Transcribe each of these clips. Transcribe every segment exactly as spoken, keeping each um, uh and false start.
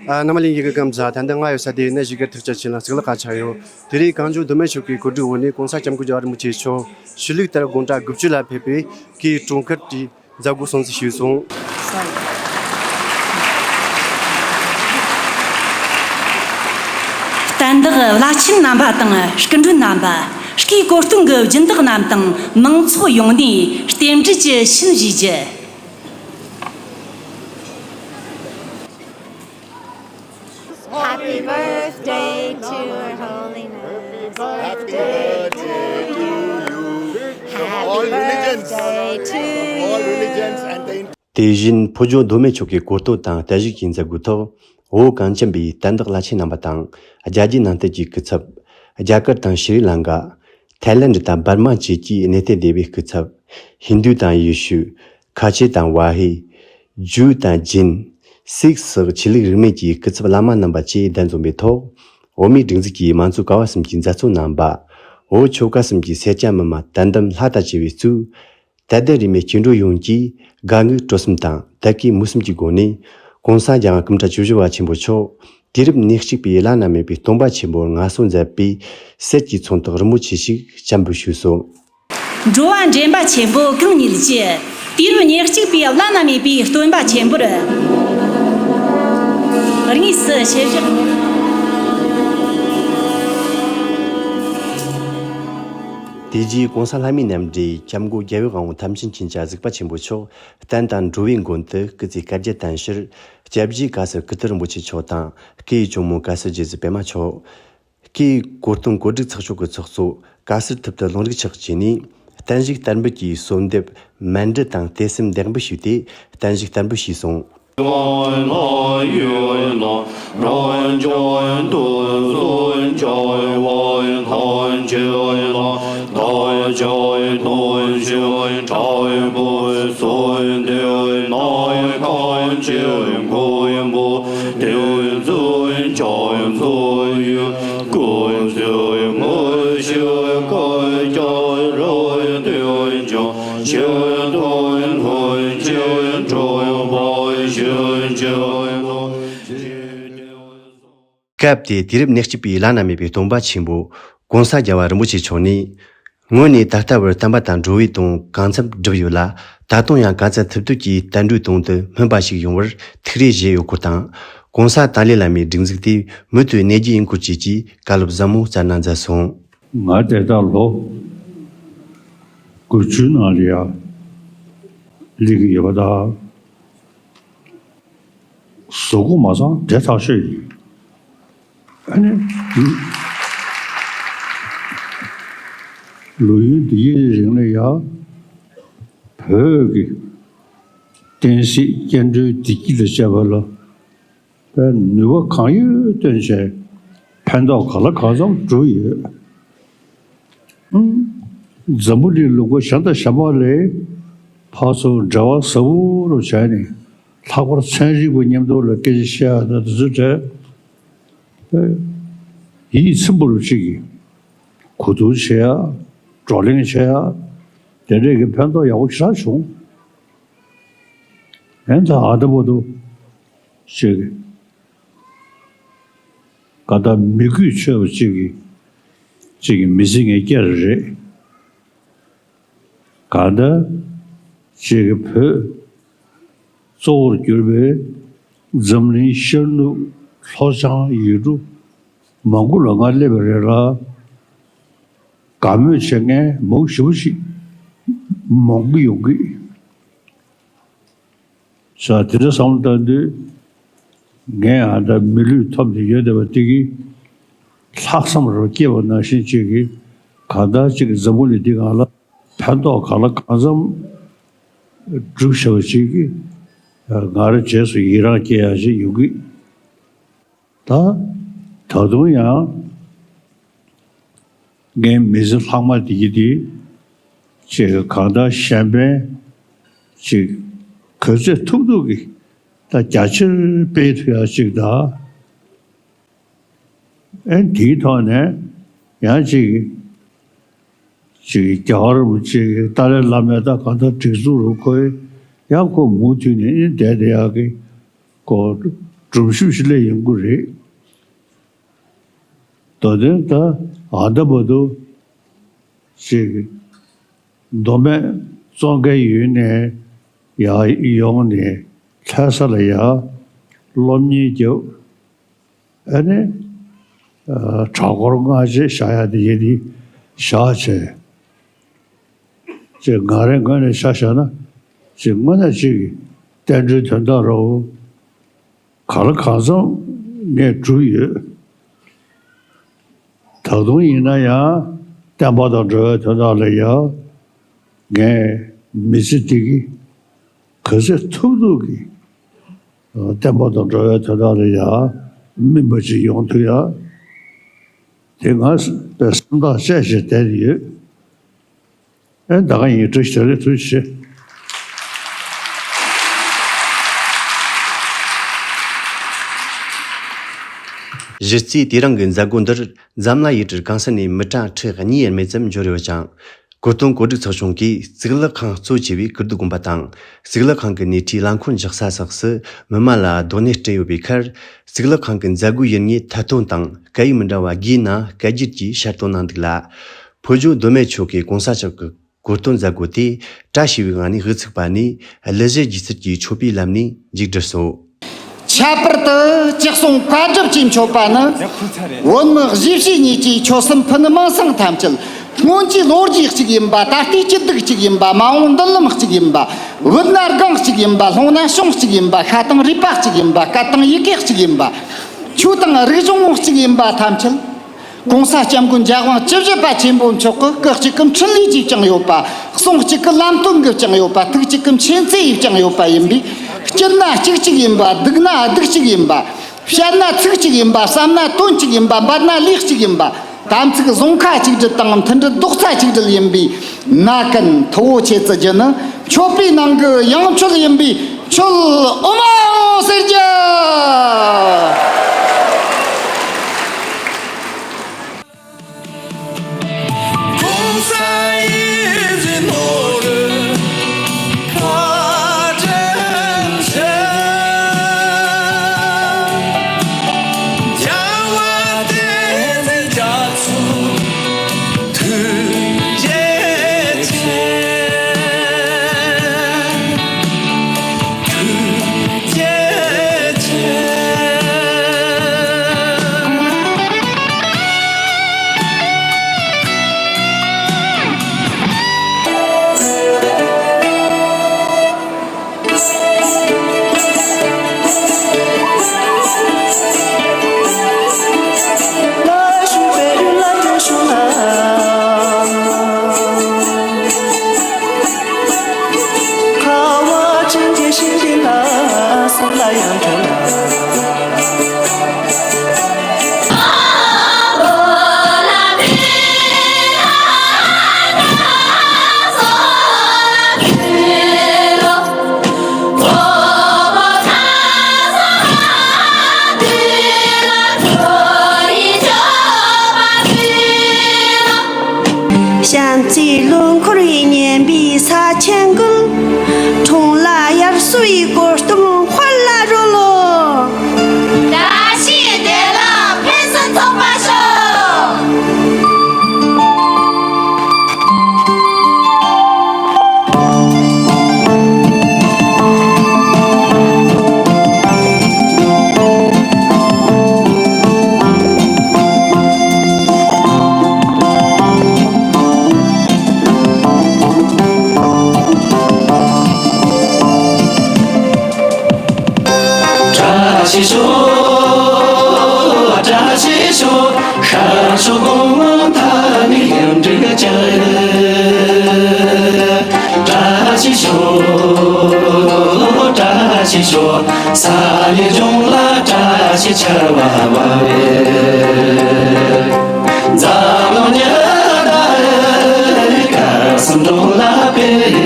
ཨ། རྣམ་པ་ལྷན་རྒྱས་ཀྱིས་སྐུ་ཁམས་བཟང་། ད་ལྟ་ང་ཡོད་ས་དེ་ནི་གཞིས་ཀ་ཐུགས་རྗེ་ཆེ་ལ་གཙུག་ལག་ཁང་ཆགས་ཡོད། དེ་རིང་གངས་ལྗོངས་མདོ་སྨད་ཆོལ་ཁའི་གོ་སྒྲིག་འོག་ནས་༸གོང་ས་༸སྐྱབས་མགོན་རྒྱལ་བ་རིན་པོ་ཆེ་མཆོག་ཆོས་ལུགས་ལྟར་དགུང་གྲངས་དགུ་བཅུ་ལ་ཕེབས་པའི་སྐུའི་དྲུང་འཁོར་གྱི་མཛད་སྒོ་སྲུང་བརྩི་ཞུས་སོང་། བསྟན་བདག་བླ་ཆེན་རྣམ་པ་དང་སྐུ་མགྲོན་རྣམ་པ། སྐུའི་གོ་སྟོན་གྱི་སྦྱིན་བདག་རྣམས་དང་མང་ཚོགས་ཡོངས་ནས་རྟེན་འབྲེལ་གྱི་ཆིན་ཞུས་རྒྱུ། Happy birthday to Her Holiness. Happy birthday to you. Happy birthday to you. All religions and the དེ་བཞིན་བོད་ལྗོངས་མདོ་སྨད་ཆོལ་ཁའི་གོ་སྟོན་དང་བརྟན་བཞུགས་ཀྱི་མཛད་སྒོའི་ཐོག་འོ་གངས་ཅན་པའི་བསྟན་བདག་བླ་ཆེན་རྣམ་པ་དང་རྒྱ་རྒྱའི་ནང་བསྟན་གྱི་སྐུ་ཚབ། རྒྱ་གར་དང་ཤྲི་ལང་ཀ། ཐའི་ལེན་ཌི་དང་འབར་མ་བཅས་ཀྱི་གནས་བརྟན་སྡེ་བའི་སྐུ་ཚབ། ཧིན་རྡུ་དང་ཡེ་ཤུ། ཁ་ཆེ་དང་ཝ་ཧི། ཇུ་དང་ཇིན། སིག་སོགས་ཆོས་ལུགས་རིས་མེད་ཀྱི་སྐུ་ཚབ་བླ་མ་རྣམ་པ་བཅས་གདན་འཛོམས་པའི་ཐོག་འོ་མའི་སྒྲིག་འཛུགས་ཀྱིས་མང་གཙོ་ཀ་བ་གསུམ་གྱི་མཛད་གཙོ་རྣམ་པ། འོ་ཆོལ་ཁ་གསུམ་གྱི་སེར་སྐྱ་མི་མང་དད་འདུན་ལྷ་དང་བཅས་པས་གཙོས། དད་ལྡན་རིས་མེད་སྐྱེ་འགྲོ་ཡོངས་ཀྱིས་དགའ་ངུ་སྤྲོ་གསུམ་དང་དད་གུས་མོས་གསུམ་གྱི་སྒོ་ནས་༸གོང་ས་༸རྒྱལ་བ་སྐུ་ཕྲེང་བཅུ་བཞི་པ་ཆེན་པོ་མཆོག་དུས་རབས་ཉེར་གཅིག་པའི་བླ་ན་མེད་པའི་སྟོན་པ་ཆེན་པོར་མངའ་གསོལ་མཛད་པའི་སྲས་ཀྱི་མཚོན་རྟགས་རིན་པོ་ཆེ་ཞིག་སྤྱན་འབུལ་ཞུས་སོ། འགྲོ་བ་འདྲེན་པ་ཆེན་པོ་གང་ཉིད་ཀྱི་དུས་རབས་ཉེར་གཅིག་པའི་བླ་ན་མེད་པའི་སྟོན་པ་ཆེན་པོར་དངོས་སུ་ཞབས་ཕྱི། དེ་རྗེས་༸གོང་ས་ལྷ་མིའི་རྣམ་འདྲེན་༸སྐྱབས་མགོན་རྒྱལ་བའི་དབང་པོ་ཐམས་ཅད་མཁྱེན་ཅིང་གཟིགས་པ་ཆེན་པོ་མཆོག་བསྟན་དང་འགྲོ་བའི་མགོན་དུ་སྐུ་ཚེ་བསྐལ་བརྒྱར་བརྟན་ཕྱིར་སྐྱབས་རྗེ་བཀའ་ཟུར་ཀིརྟི་རིན་པོ་ཆེ་མཆོག་དང་སྐུའི་གཅུང་མོ་བཀའ་ཟུར་རྗེ་བཙུན་པད་མ་མཆོག་སྐུའི་གོ་སྟོན་གོ་སྒྲིག་ཚགས་ཤོག་གི་ཚོགས་གཙོ་བཀའ་ཟུར་ཐུབ་བསྟན་ལུང་རིགས་མཆོག་བཅས་ནས་བརྟན་བཞུགས་དར་འབུལ་གྱི་གསོལ་འདེབས་མཎྜལ་དང་དད་སེམས་འདེགས་འབུལ་ཞུས་ཏེ་བརྟན་བཞུགས་དར་འབུལ་ཞུས་སོང་། སྐབས་དེའི་དུས་རབས་ཉེར་གཅིག་པའི་བླ་ན་མེད་པའི་སྟོན་པ་ཆེན་པོ་༸གོང་ས་༸རྒྱལ་བ་རིན་པོ་ཆེ་མཆོག་ནས། སྔོན་ནས་ད་ལྟ་བར་བསྟན་པ་དང་འགྲོ་བའི་དོན་གང་འཚམ་བསྒྲུབས་ཡོད་ལ། ད་དུང་ཡང་ག་ཚད་ཐུབ་ཐུབ་ཀྱིས་བསྟན་འགྲོའི་དོན་དུ་སྨོན་པ་ཞིག་ཡོང་བར་ཐུགས་རེ་བཞེས་ཡོད་སྐོར་དང་། ༸གོང་ས་ཏཱ་ལའི་བླ་མའི་སྒྲིག་འཛུགས་དེ་མུ་མཐུད་གནས་རྒྱུ་ཡིན་སྐོར་བཅས་ཀྱི་བཀའ་སློབ་ཟབ་མོ་སྩལ་གནང་མཛད་སོང་། ང་དེ་ལྟར་ལོ་དགུ་བཅུའི་ནང་ལ་ཡང་སླེབས་ཀྱི་ཡོད་པ་དང་། གཟུགས་པོ་མ་ཚང་བདེ་ཐག་ཆོད་ཡིན། ཨ་ནི། ལོ་ཡུན་འདི་ཡི་རིང་ལ་ཡང་བོད་ཀྱི་བསྟན་སྲིད་སྐྱེ་འགྲོའི་བདེ་སྐྱིད་ལ་བྱས་པ་ལ་དཔེ་ནུས་པ་གང་ཡོད་བཏོན་བྱས་ཕན་ཐོགས་ག་ལ་གང་འཚམ་འགྲོ་ཡོད། འཛམ་བུ་གླིང་ལུང་པ་གཞན་དང་གཞན་པ་ལས་ཕར་ཚུར་འབྲེལ་བ་ཟབ་པོ་རུ་བྱས་ནས་ལྷག་པར་ཚན་རིག་པ་མཉམ་དུ་ལ་སྐད་ཆ་བཤད་ཡ་དང་དེ་ཚོའི་གྲས་ཡིད་ཚིམ་པོ་རུ་གཅིག་གིས་གོ་བསྡུར་བྱེད་ཡ་བགྲོ་གླེང་བྱེད་ཡ་དེ་འདྲས་ཀྱི་ཕན་ཐོགས་ཡག་པོ་ཞེ་དྲག་བྱུང་། ཨེ་ད་ཨ་ད་བོ་དུ་ཅིག་ག་ད་མི་གུས་ཆོད་པ་ཅིག་གིས་ཅིག་གིས་མི་ཚེ་ངའི་སྐྱེལ་རེད། གང་ལྟར་ཅིག་གིས་བོད་གཙོ་བོར་གྱུར་པའི་འཛམ་གླིང་ཤར་ནུབ་ལྷོ་བྱང་ཡུལ་གྲུ་མང་པོ་ལ་ང་སླེབས་པ་རེད་ལ། དགའ་མོས་བྱེད་མཁན་མང་ཞེ་པོ་ཅིག་ མང་པོ་ཡོང་གི། ས་དེ་འདྲ་བསམ་བློ་བཏང་དུས། ངས་ཨ་ད་མི་ལུས་ཐོབ་ནས་ཡོད་བསྡད་པ་དེ་གིས་ལྷག་བསམ་རུ་སྐྱེས་པ་ནང་བཞིན་ཅིག་གིས། གང་ལྟར་ཅིག་འཛམ་བུ་གླིང་འདི་སྒང་ལ་ཕན་ཐོགས་གང་ལ་གང་འཚམ་སྒྲུབ་བྱ་བ་ཅིག་གིས། ང་རང་རྗེས་སུ་ཡི་རང་སྐྱེ་ཡག་ཅིག་ཡོང་གི། ད་ད་དུང་ཡང་ངའི་མི་ཚེ་ལྷག་མ་འདི་གི་འདི་ཅིག་གང་ལྟར་གཞན་ཕན་ཅིག་ག་ཚོད་ཐུབ་ཐུབ་ཀྱིས་ད་རྒྱ་ཆེར་སྤེལ་ཐུབ་ཡག་ཅིག་དང་། ཨེ་འདིའི་ཐོག་ནས་ཡང་ཅིག་ཅིག་རྒྱལ་བ་རིན་པོ་ཆེ་གི་ཏཱ་ལའི་བླ་མའི་ད་གང་ལྟར་སྒྲིག་འཛུགས་རུ་ཁོས་ཡང་ཁོ་མུ་མཐུད་ནས་ཨེ་བསྡད་བསྡད་ཡག་གི་ཁོ་སྒྲུབ་ཞུ་ཞིག་སླེབས་ཡོང་གི་རེད། མདོ་དོན་ད་ཨ་ད་བར་དུ་ཅིག་མདོ་སྨད་བཙོང་མཁན་ཡུལ་ནས་ཡར་ཡོང་ནས་ལྷ་ས་ལ་ཡར་སློབ་གཉེར་རྒྱབ། ཨ་ནི་ཨ་གྲྭ་སྐོར་སྔ་རྗེས་བཞག་ཡག་དེ་ཡིན་དེ་བཞག་བྱས། ཅེས་ང་རའི་ངོས་ནས་ཆ་བཞག་ན། ཅེས་དངོས་གནས་ཅིག་བསྟན་འགྲོའི་དོན་དག་རོ། གང་ལ་གང་འཚམ་ངས་བསྒྲུབས་ཡོད། ད་དུང་ཡིན་ན་ཡང་བསྟན་པ་དང་འགྲོ་བའི་དོན་དག་ལ་ཡང་ངས་མི་ཚེ་འདི་གི་ག་ཚོད་ཐུབ་ཐུབ་ཀྱིས་བསྟན་པ་དང་འགྲོ་བའི་དོན་དག་ལ་ཡང་སྨིན་པ་ཅིག་ཡོང་ཐུབ་ཡ། དེ་ང་དཔེ་སེམས་ཐག་བཅད་བྱས་བསྡད་ཡོད། ཨེ་ད་ག་ཡིན། བཀྲ་ཤིས་བདེ་ལེགས། ཐུགས་རྗེ་ཆེ། གཞི་རྩའི་དེ་རིང་གི་མཛད་སྒོ་འདིར་འཛམ་གླིང་ཡུལ་གྲུ་གང་ས་ནས་མི་གྲངས་ཁྲི་གཉིས་ཡས་མས་ཙམ་འབྱོར་ཡོད་ཅིང་། གོ་སྟོན་གོ་སྒྲིག་ཚོགས་ཆུང་གིས་གཙུག་ལག་ཁང་གཙོ་བྱས་པའི་ཀིརྟི་དགོན་པ་དང་། གཙུག་ལག་ཁང་གི་སྣེ་ཁྲིད་ལམ་འཁོར་འཇག་ས་སོགས་སུ་མི་མང་ལ་རྡོག་སྣེ་སྤྲད་ཡོད་པའི་ཁར། གཙུག་ལག་ཁང་གི་མཛད་སྒོའི་ཡུལ་དངོས་ཐད་གཏོང་དང་སྐད་ཡིག་མི་འདྲ་བ་བརྒྱའི་ནང་སྐད་སྒྱུར་གྱིས་ཤར་གཏོང་གནང་འདུག་ལ། ཕུར་ལྗོངས་མདོ་སྨད་ཆོལ་ཁའི་གོང་ས་མཆོག་གི་གོ་སྟོན་མཛད་སྒོ་དེ་བཀྲ་ཤིས་པའི་ངང་ནས་དབུ་ཚུགས་པ་ནས་གླུ་གཞས་སྒྱུ་རྩལ་གྱི་མཆོད་པའི་ལམ་ནས་མཇུག་བསྒྲིལ་སོང་། ཁྱད་པར་དུ་ཅི་གསུང་བཀའ་སྒྲུབ་ཀྱི་མཆོད་པ་ནི། བོད་མི་གཞིས་བྱེས་གཉིས་ཀྱི་ཆོལ་གསུམ་ཕུ་ནུ་མིང་སྲིང་ཐམས་ཅད་སྔོན་གྱི་ལོ་རྒྱུས་གཅིག་ཡིན་པ། ད་ལྟའི་སྐྱིད་སྡུག་གཅིག་ཡིན་པ། མ་འོངས་མདུན་ལམ་གཅིག་ཡིན་པ། བུད་ན་སྒང་གཅིག་ཡིན་པ། ལྷུང་ན་གཤོང་གཅིག་ཡིན་པ། ཤ་དང་རུས་པ་གཅིག་ཡིན་པ། སྐད་དང་ཡི་གེ་གཅིག་ཡིན་པ། ཆོས་དང་རིག་གཞུང་གཅིག་ཡིན་པ་ཐམས་ཅད། གོང་ས་སྐྱབས་མགོན་རྒྱལ་དབང་བཅུ་བཞི་པ་ཆེན་པོ་མཆོག་གིས་སྐུ་གཅིག་གི་འཕྲིན་ལས་ཀྱིས་བསྐྱངས་ཡོད་པ། གསུང་གཅིག་གི་ལམ་སྟོན་གྱིས་བསྐྱངས་ཡོད་པ། ཐུགས་གཅིག་གི་མཁྱེན་བརྩེ་ཡིས་བསྐྱངས་ཡོད་པ་ཡིན་པས། སྐྱིད་ན་གཅིག་གཅིག་ཡིན་པ། སྡུག་ན་སྡུག་གཅིག་ཡིན་པ། བཤད་ན་ཚིག་གཅིག་ཡིན་པ། བསམ་ན་དོན་གཅིག་ཡིན་པ། འབད་ན་ལས་གཅིག་ཡིན་པ། དམ་ཚིག་བཟུང་ཁ་གཅིག་སྒྲིལ་དང་མཐུན་སྒྲིལ་རྡོག་རྩ་གཅིག་སྒྲིལ་ཡིན་པས། ན་ཀན་ཐུ་བོ་ཆེ་ཙི་རྒྱུ་ནི་མཆོད་པའི་ནང་གི་ཡང་མཆོད་ཡིན་པས། མཆོད་འོ་མའོ་ཟེར་རྒྱུ། བྱམས་བརྩེའི་ཀླུ་འཁོར་བའི་སྙན་པའི་ས་ཆེན་ཀུན། འཁྲུངས་ལ་དབྱར་གསོ་བའི་གོ་སྟོན་དཔལ་ལ་རོལ་ལོ། ཞིག་ཤོག་བཀྲ་ཤིས་ཤོག་ཤར་ཕྱོགས་གོང་མ་མཐའ་ནས་ཡང་འགྲིག་ཅིག་བཀྲ་ཤིས་ཤོག་བཀྲ་ཤིས་ཤོག་ས་གནས་ལྗོངས་ལ་བཀྲ་ཤིས་ཆར་པ་བབས། འཛམ་གླིང་ཉི་ཟླ་རེ་སྐར་གསུམ་སྒྲོན་ལ་ཕེབས།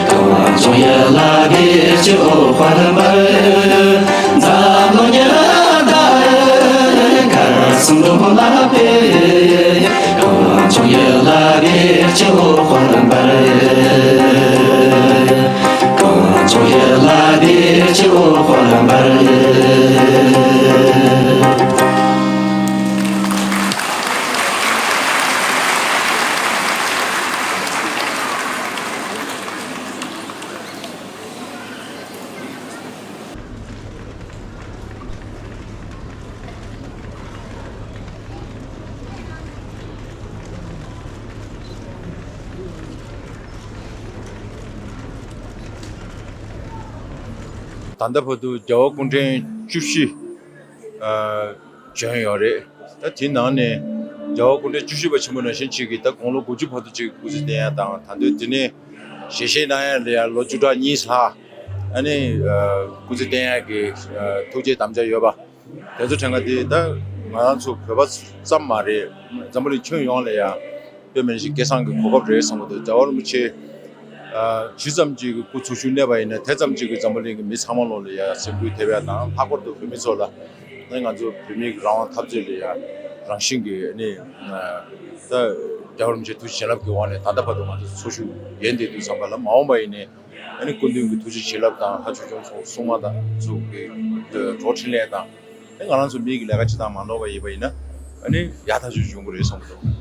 གངས་ལྗོངས་ཡུལ་ལ་བདེ་སྐྱིད་འོད་དཔག་འབར། འཛམ་གླིང་ཉི་ཟླ་རེ་སྐར་གསུམ་སྒྲོན་ལ་ཕེབས། གངས་ལྗོངས་ཡུལ་ལ་བདེ་སྐྱིད་འོད་དཔག་འབར། གངས་ལྗོངས་ཡུལ་ལ་བདེ་སྐྱིད་འོད་དཔག་འབར། ད་ལྟ་བར་དུ་རྒྱལ་བ་སྐུ་ཕྲེང་བཅུ་བཞི་ཨ་བྱོན་ཡོད་རེད། ད་དེའི་ནང་ནས་རྒྱལ་བ་སྐུ་ཕྲེང་བཅུ་བཞི་པ་ཆེན་པོ་ནང་བཞིན་གཅིག་གིས་ད་དགུང་ལོ་དགུ་བཅུ་བར་དུ་གཅིག་སྐུ་ཚེ་བརྟན་ཡག་དང་། ད་དུང་དེ་ནས་ཞལ་བཞེས་གནང་ཡག་ལ་ཡང་ལོ་བཅུ་ཕྲག་གཉིས་ལྷག་ཨ་ནི་ཨ་སྐུ་ཚེ་བརྟན་ཡག་གི་ཨ་ཐུགས་བསྐྱེད་དམ་བཅའ་ཡོད་པ། དེ་ཚོ་དྲན་ག་དེ་ད་ང་རང་ཚོ་བོད་པ་ཙམ་མ་རེད། འཛམ་བུ་གླིང་ཁྱོན་ཡོངས་ལ་ཡང་དཔེ་མི་སྲིད་སྐལ་བཟང་གི་གོ་སྐབས་རེད་བསམ་གི་འདུག་རྒྱལ་བ་རིན་པོ་ཆེ་ཨ་ཇི་ཙམ་ཅིག་གི་སྐུ་ཚེ་ཞུ་གནས་པ་ཡིན་ན། དེ་ཙམ་ཅིག་གི་འཛམ་བུ་གླིང་གི་མི་ཚང་མ་ལོ་ལ་ཡང་སེམས་འགུལ་ཐེབས་ཡག་དང་། ལྷག་པར་དུ་བོད་མི་ཚོ་ལ་ནི་ང་ཚོ་བོད་མིའི་རང་དབང་འཐབ་རྩོད་ལ་ཡང་རང་བཞིན་གྱི་ནི་ད་རྒྱལ་བ་རིན་པོ་ཆེ་ཐུགས་རྗེ་བྱིན་རླབས་ཀྱི་འོག་ནས་ད་ལྟ་བར་དུ་ང་ཚོ་འཚོ་བཞུགས་ཡོད་བསྡད་དུས་ཙམ་པ་ལ། མ་འོངས་པ་ཡིན་ནའི་ཨ་ནི་སྐུ་མདུན་གྱི་ཐུགས་རྗེ་བྱིན་རླབས་དང་། ལྷ་ཆོས་སྐྱོང་སྲུང་མ་དང་ཚོ་གི་གྲོགས་འཕྲིན་ལས་དང་། ཨ་ནི་ང་རང་ཚོ་མི་གི་ལས་ཀ་བྱེད་སྟངས་མ་ནོར་བ་ཡིན་པ་ཡིན་ན། ཨ་ནི་ཡག་ཐག་ཆོད་ཡོང་གི་རེད་བསམ་གི་འདུག